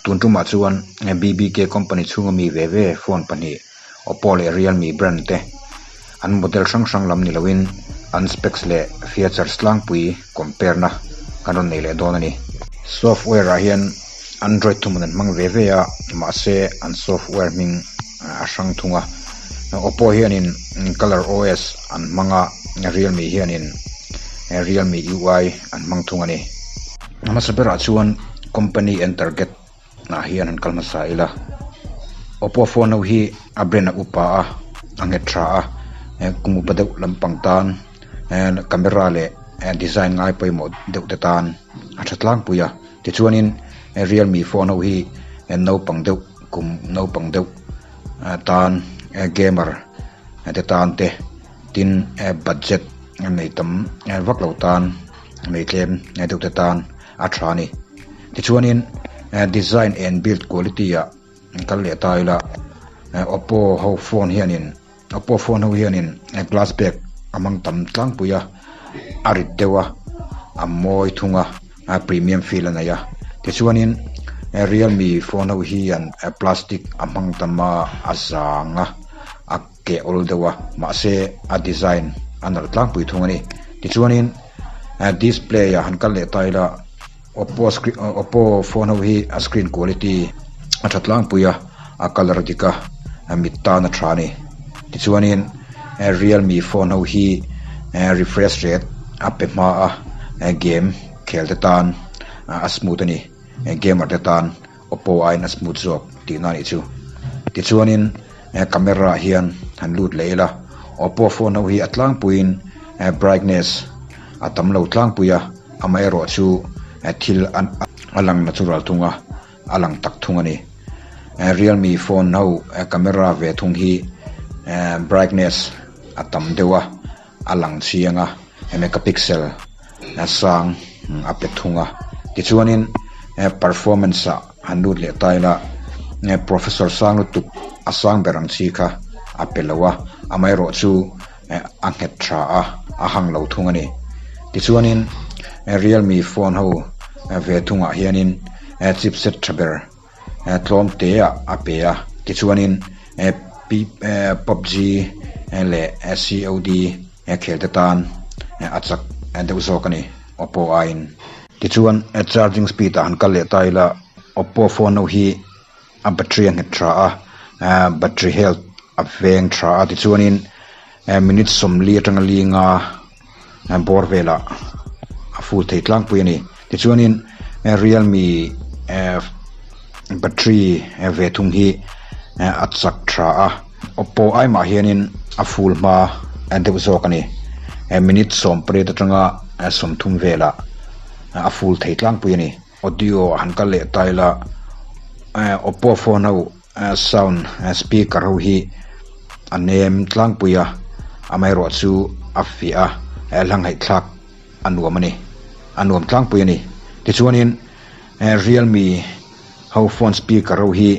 Tun tumah chuan BBK company chhunga mi ve ve phone pahnih Oppo leh Realme brand te an model hrang hrang lam ni loin an specs leh features tlangpui compare na kan rawn nei leh dawn a ni. Software ah hian Android thuhmun an hmang ve ve a, mahse an software hming a hrang thung a. Oppo hianin Color OS an hmang a, Realme hianin Realme UI an hmang thung a ni. A hmasa berah chuan company and target ah hian han kal hmasa ila. Oppo phone ho hi a brand a upa a, a nghet tha a, kum upa deuh lampang tan camera leh design ngai pawimawh deuh te tan a tha tlangpui a. Tichuanin Realme phone ho hi naupang deuh kum naupang deuh tan gamer te tan te tin budget nei tam vak lo tan nei tlem deuh te tan a tha a ni. Tichuanin design and build quality ah kal leh ta ila Oppo ho phone hianin Oppo phone ho hianin glass back a hmang tam tlangpui a, a rit deuh a, a mawi thung a, premium feel a nei a. Tichuanin Realme phone ho hian plastic a hmang tam a, a zang a, a keh awl deuh a, mahse a design a nalh tlangpui thung a ni. Tichuanin display ah han kal leh ta ila Oppo Oppo phone ho hi a screen quality a tha tlangpui a, a colour a dik a, mit tan a tha a ni. Tichuanin Realme phone ho hi refresh rate a pe hma a, game khel te tan a smooth a ni, gamer te tan Oppo aiin a smooth zawk tihna a nih chu. Tichuanin camera ah hian han lut leh ila, Oppo phone ho hi a tlangpuiin brightness a tam lo tlangpui a, amaherawh chu thil a lang natural thung a, a lang tak thung a ni. Realme phone ho camera ve thung hi brightness a tam deuh a, a lang chiang a megapixel sang a pe thung a tichuanin performance ah han lut leh ta ila professor sang lutuk a sang ber ang chi kha a pe lo a amaherawh chu a nghet tha a a hang lo thung a ni tichuanin realme phone ho ve thungah hianin chipset tha ber tlawm te ah a pe a tichuanin pubg leh cod khel te tan a chak deuh zawk a ni oppo aiin. Tichuan charging speed ah han kal leh ta ila oppo phone ho hi a battery a nghet tha a battery health a veng tha a tichuanin minute sawmli atanga linga bawr velah a full thei tlangpui a ni tichuanin realme battery ve thung hi a chak tha a oppo ai mah hianin a full hma deuh zawk a ni minute sawmpariat atanga sawmthum velah a full thei tlangpui a ni audio han kal leh ta ila oppo phone ho Sound speaker ho hi a nem tlangpui a, amaherawh chu a fiah a, hla ngaihthlak a nuam a ni, a nuam tlangpui a ni. Tichuanin Realme ho phone speaker ho hi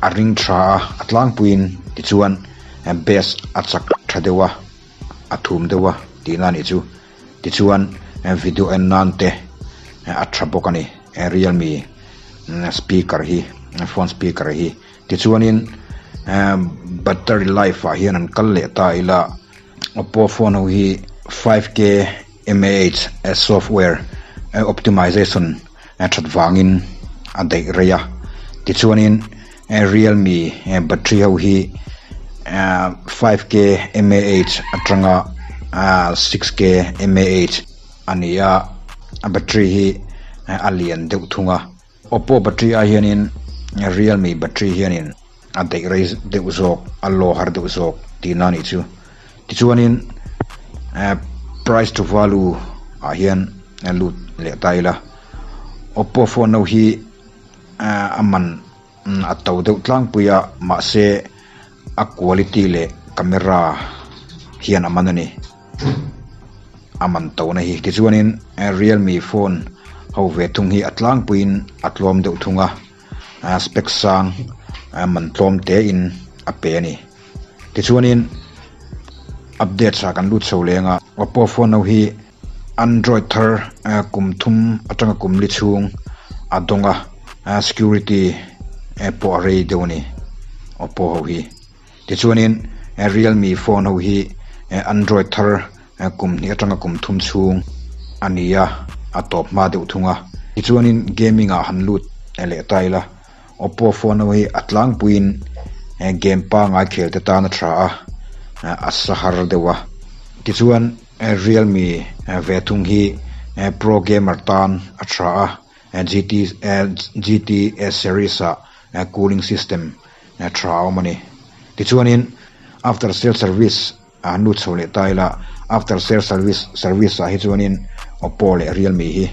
a ring tha a, a tlangpuiin tichuan bass a chak tha deuh a, a thum deuh a tihna a nih chu. Tichuan video en nan te a tha bawk a ni realme speaker hi phone speaker hi tichuanin battery life ah hian an kal leh ta ila oppo phone ho hi 5k mAh software optimization that vangin a daih rei a tichuanin realme battery ho hi 5k mAh atanga 6k mAh a ni a a battery hi a lian deuh thung a oppo battery ah hianin realme battery hianin a daih rei deuh zawk a low har deuh zawk tihna a nih chu tichuanin price to value ah hian lut leh ta ila oppo phone ho hi a man a to deuh tlangpui a mahse a quality leh camera hian a man a ni a man to na hi tichuanin realme phone ho ve thung hi a tlangpuiin a tlawm deuh thung a spec sang man tlawm te in a pe a ni tichuanin updates ah kan lut chho leng a oppo phone ho hi android thar kum thum atanga kum li chhung a dawng a. Security pawh a rei deuh a ni Oppo ho hi. Tichuanin Realme phone ho hi Android thar kum hnih atanga kum thum chhung a ni a, a tawp hma deuh thung a. Tichuanin gaming ah han lut leh ta ila Oppo phone ho hi a tlangpuiin game pangai khel te tan a tha a, a sa har deuh a. Tichuan Realme ve thung hi pro gamer tan a tha a. GT GT series ah cooling system tha a awm a ni. Tichuanin after sale service a han lut chho leh ta ila after sale service service ah hi chuanin Oppo leh Realme hi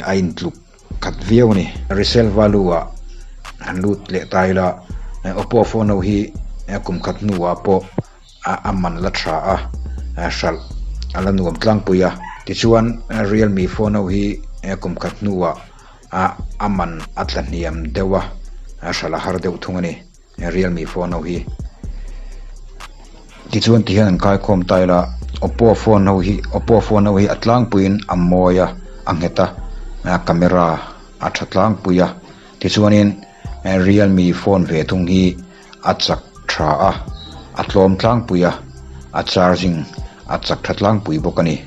a intluk khat viau a ni. Resale value ah han lut leh ta ila Oppo phone ho hi kum khat hnuah pawh a man la tha a, hralh a la nuam tlangpui a. Tichuan Realme phone ho hi kum khat hnuah a man a tla hniam deuh a, hralh a har deuh thung a ni Realme phone ho hi. Tichuan tihian an kaikhawm ta ila Oppo phone ho hi Oppo phone ho hi a tlangpuiin a mawi a, a nghet a, camera a tha tlangpui a. Tichuanin Realme phone ve thung hi a chak tha a, a tlawm tlangpui a, a charging a chak tha tlangpui bawk a ni.